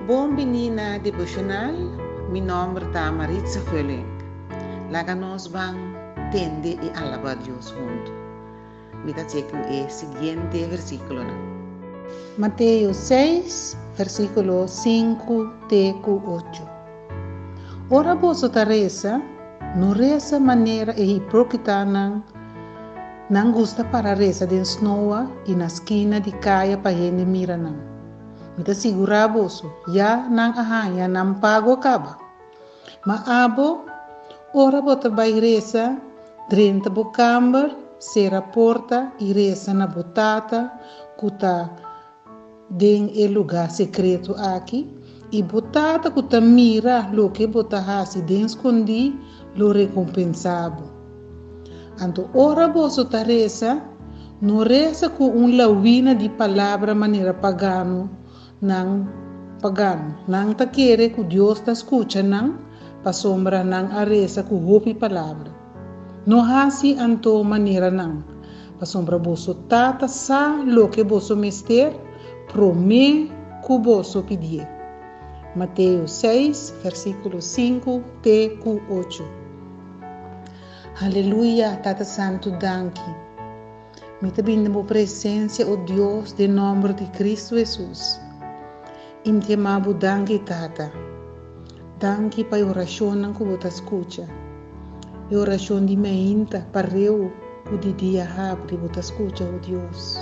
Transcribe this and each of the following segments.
Bon bini na devocional, mi nomber ta Maritza Vulling. Laga nos ban tende y alaba Dios hunto. Mi ta check e siguiente versiculonan. Mateo 6, versiculo 5 te cu 8. Ora boso ta resa, no resa manera e hipócritanan nan gusta para resa den snoa i na skina di kaya pa hende mira nan. Mi ta sigurá boso, ya nan a haña nan pago kaba. Ma abo, ora bo ta bai resa, drenta bo kamber, sera porta i resa na bo Tata ku ta den e lugá sekreto aki, i bo Tata ku ta mira loke bo ta hasi den skondí lo rekompensá bo. Anto ora boso ta resa, no resa ku un lawina di palabra manera pagano nan pagano. Nan ta kere ku Dios ta skucha nan pasobra nan a resa ku hopi palabra. No hasi anto manera nan, pasobra boso Tata sa loke boso mester promé ku boso pidié. Mateo 6, versíkulo 5 te ku 8. Aleluya, Tata Santu, danki. Mi ta bini den bo presensia, o Dios, den nòmber di Kristu Hesus. I mi ta yama bo danki, Tata. Danki pa e orashonnan ku bo ta skucha. E orashon di meinta, pareu ku di dia habri, bo ta skucha, o Dios.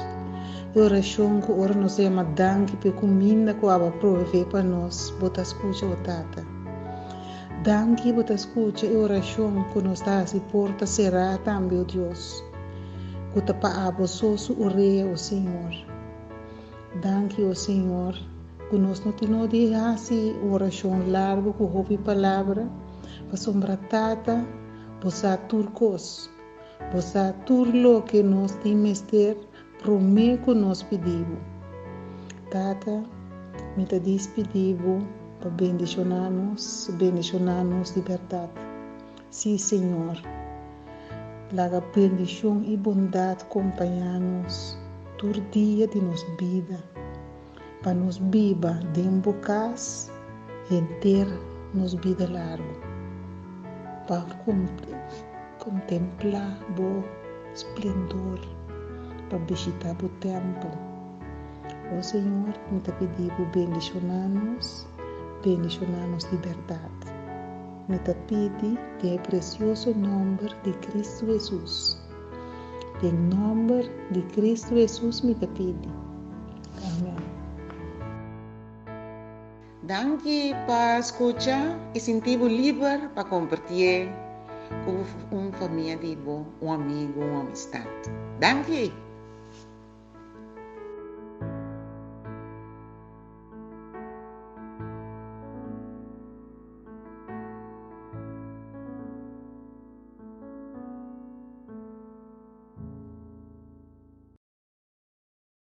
E orashon ku ora nos ta yama danki pa e kuminda ku abo a provee pa nos, bo ta skucha, o Tata. Danki bo ta skucha e orashon ku nos ta hasi porta será tambe, o Dios, ku ta pa abo so su orea, o Señor. Danki, o Señor, ku nos no tin nodi di hasi un orashon largu ku hopi palabra, pasobra Tata, bo sa tur kos. Bo sa tur loke nos tin mester promé ku nos pidi bo. Tata, mi ta dispidí bo pa bendishoná nos, bendishoná nos di bèrdat. Sí, Señor, laga bendishon i bondat kompañá nos tur dia di nos bida, pa nos biba den bo kas henter nos bida largu, pa kontemplá bo splendor, pa bishitá bo tèmpel. O Señor, mi ta pidi bo bendishoná nos, bendishoná nos di bèrdat. Mi ta pidi den e presioso nòmber di Kristu Hesus. Den nòmber di Kristu Hesus mi ta pidi. Amèn. Danki pa skucha i sinti bo liber pa kompartié ku un famia di bo, un amigu, un amistat. Danki!